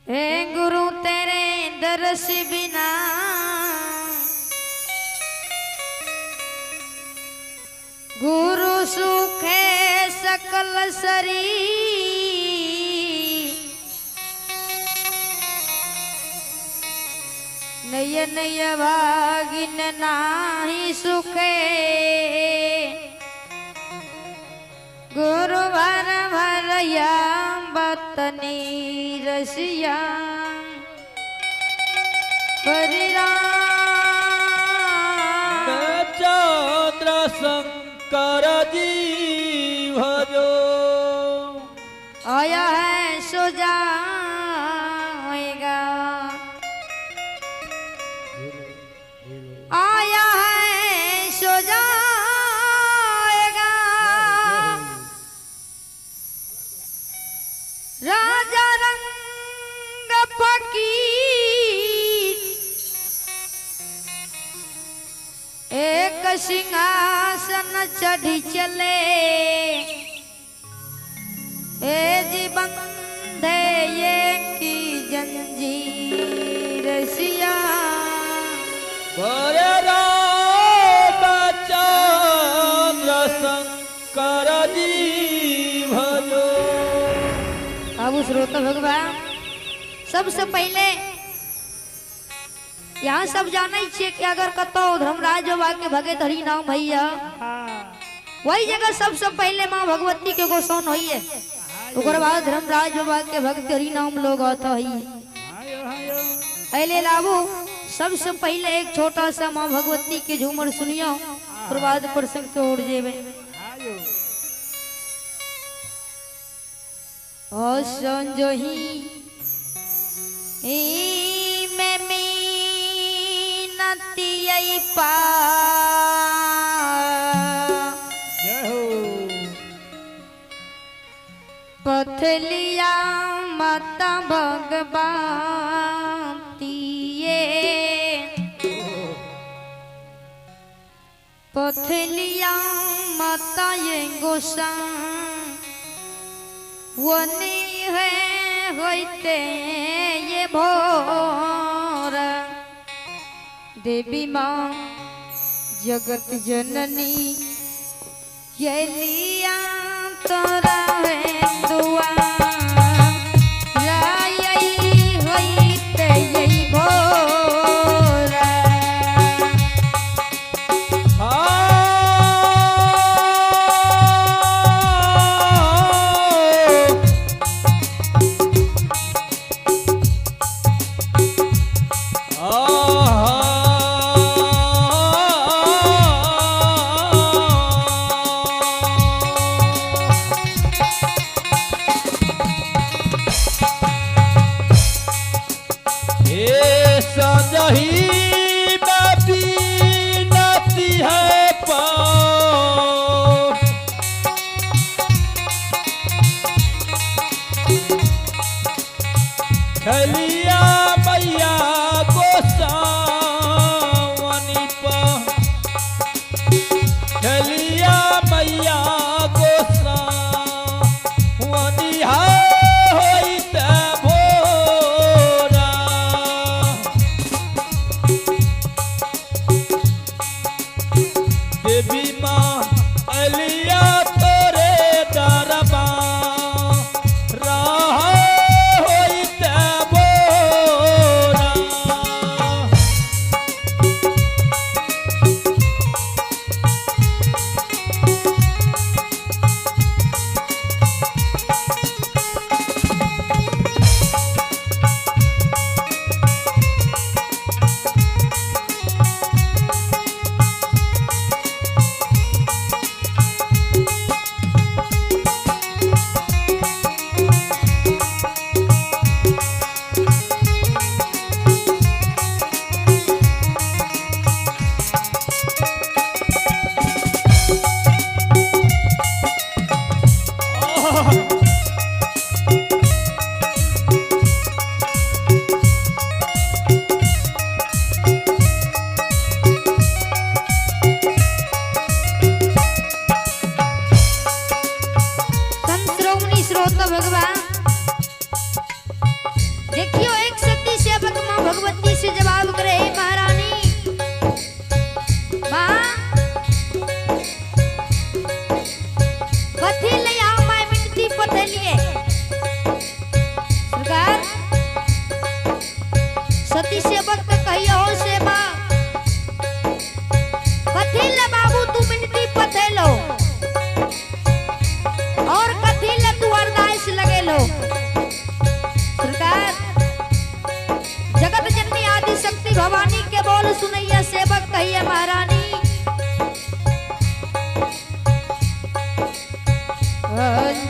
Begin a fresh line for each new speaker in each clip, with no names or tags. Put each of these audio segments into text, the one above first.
हे गुरु तेरे दर्श बिना, गुरु सुखे सकल शरीर। नयन भागिन नाही सुखे, गुरु भर भरया बतनी रसिया। परिराम
चंद्र शंकर जी भजो।
आया है सो जाएगा, आया है सो जाएगा। राजा रंग फकीर एक सिंहासन चढ़ी चले, ए जी बंधे ये की जंजीर सिया।
बरे राम चंद्र शंकर जी भजो।
अब श्रोता भगवान, सबसे पहले यहाँ सब जाने छिए कि अगर कतौ धर्मराज बाबा के भगत हरि नाम भैया, वही जगह सबसे पहले माँ भगवती के गोसाउन होई है। ओकर बाद धर्मराज बाबा के भक्त हरि नाम लोग आता है। पहले लाबू सबसे पहले एक छोटा सा माँ भगवती के झूमर सुनियो, ओकर बाद प्रसंग के ओर जेबे। असंजोही में मीनती पा, पथलिया माता भगवती ये, पथलिया माता ये गोसा वनी है होते ये भोर। देवी माँ जगत जननी ये लिया तोरा है दुआ, राई होते ये भोर।
सजही बीनती है पाओ, खलिया मैया गोसावनी पा, खलिया मैया गोसावनी होइत भोरा। देवी माँ अलिया तोरे दरबार होइत भोरा।
कहिए महारानी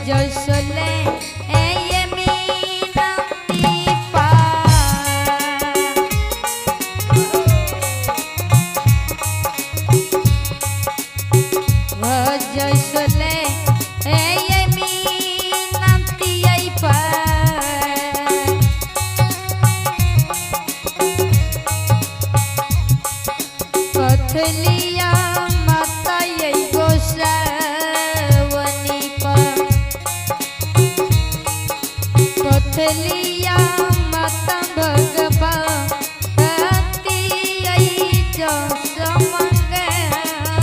जसले ये मीनती पा जसले ये मीनती पा कथलिया माता ये गोसावनी पर कथलिया माता भगवती जस मंगाइले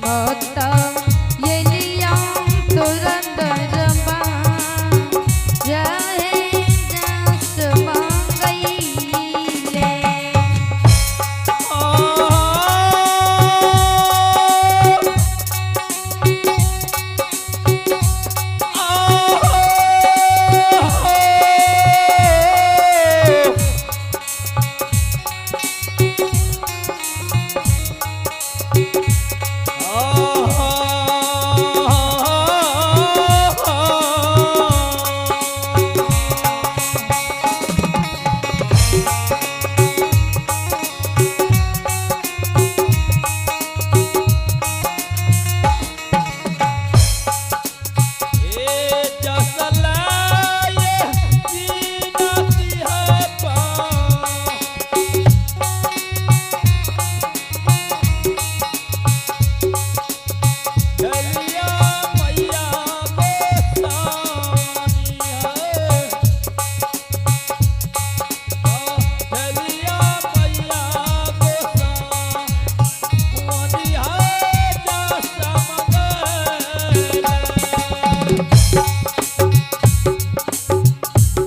माता येलिया तुरंत रबा जहे जस मंगाइले।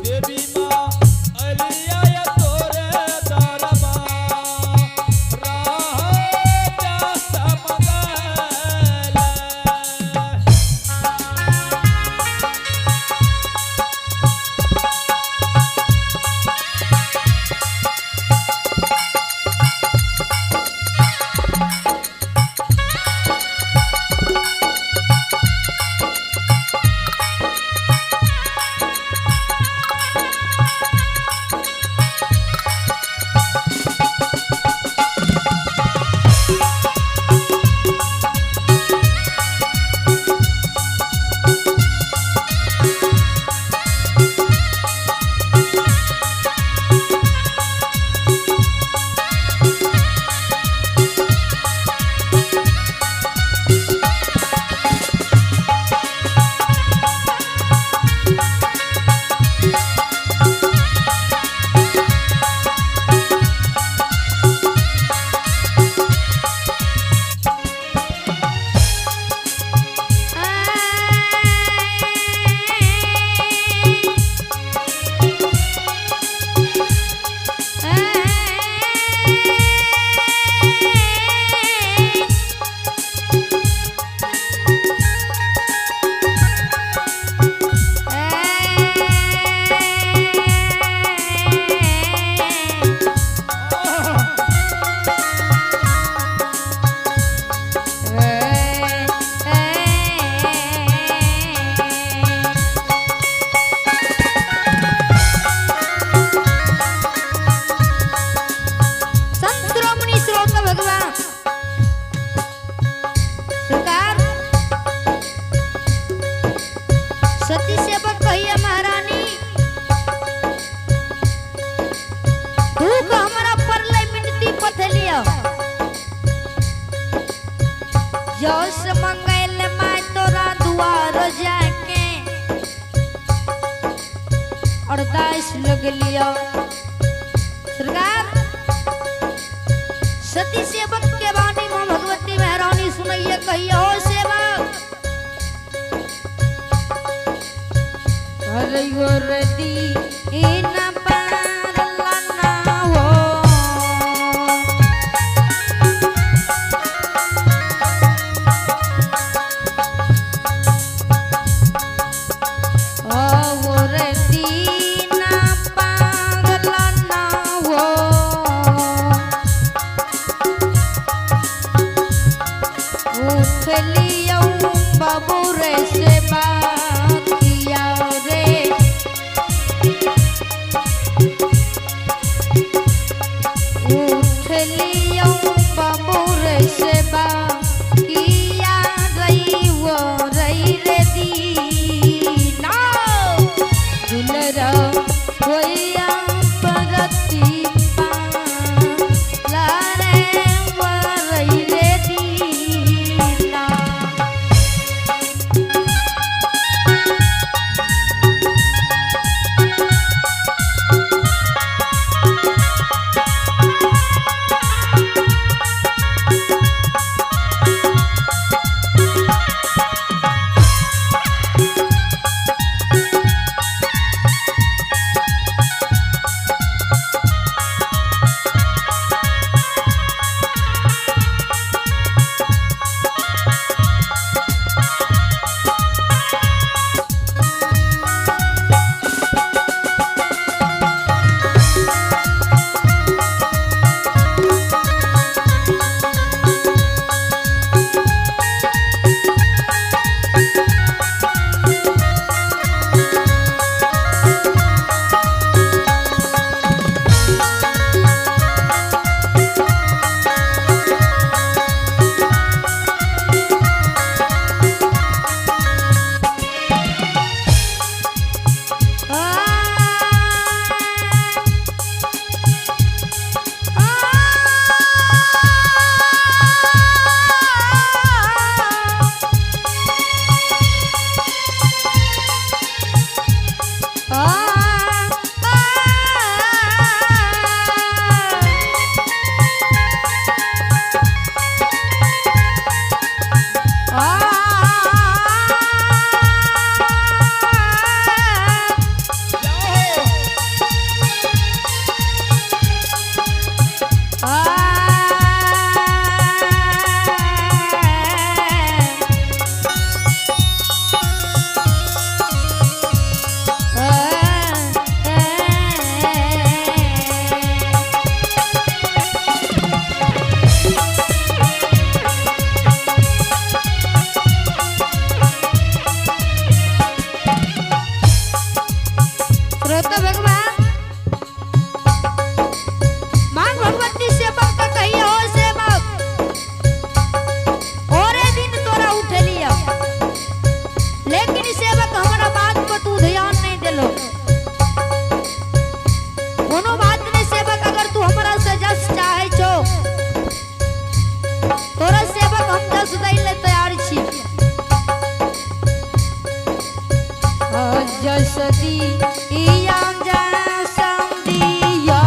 देवी माँ अलिया या तोरे दरबार राजा समगल।
संत श्रोमणी श्रोत भगवान सरकार सती सेवक कहिए महारानी भूख हमरा परले मिनती पथलिया जस मंगल माय तोरा दुआर जाके अरदास लग लिया। सरकार सती सेवक के वाणी मां भगवती महारानी सुनैये कहिए हो सेवक अरे गोरदी इन पारला ना हो और दीना पागल ना जसदी इया जसदिया।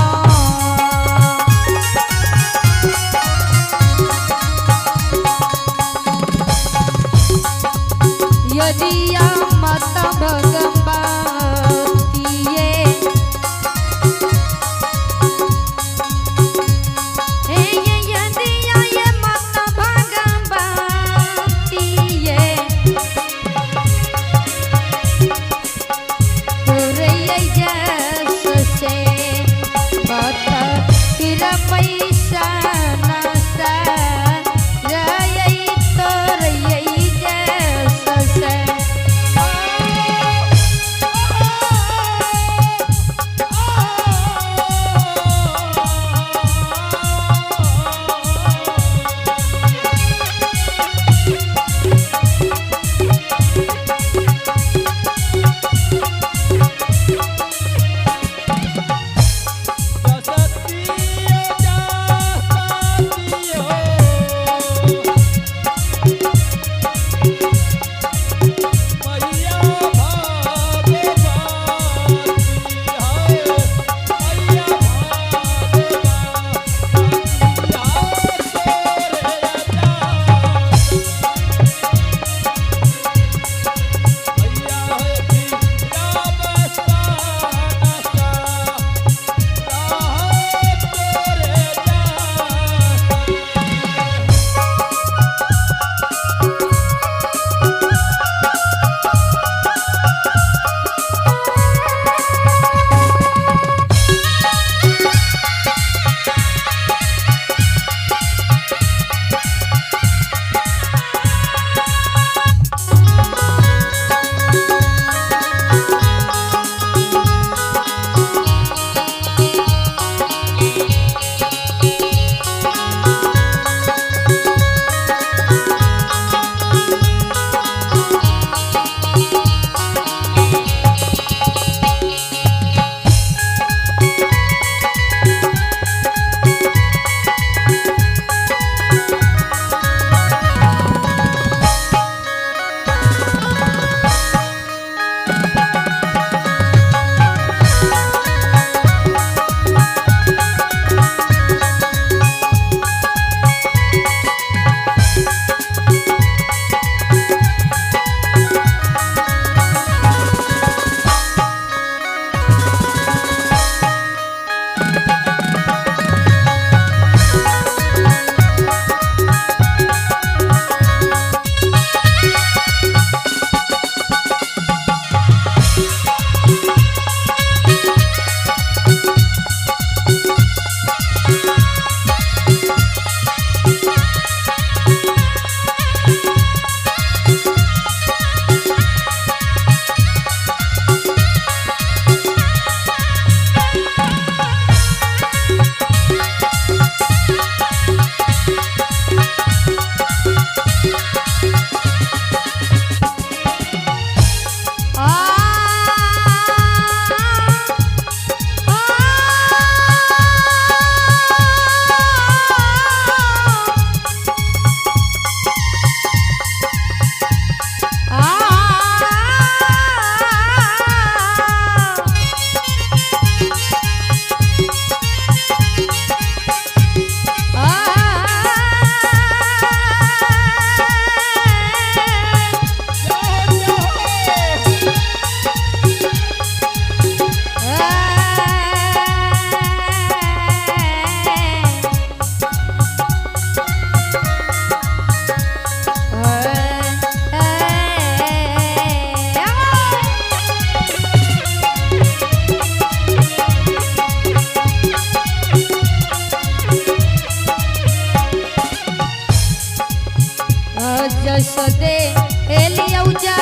यदि मत भगवतीये हे यदि ये मत भगवतीये तोरे जस से बत फिर पैसा नसा रयै तोरे जस से। जस दे एलियौ जा।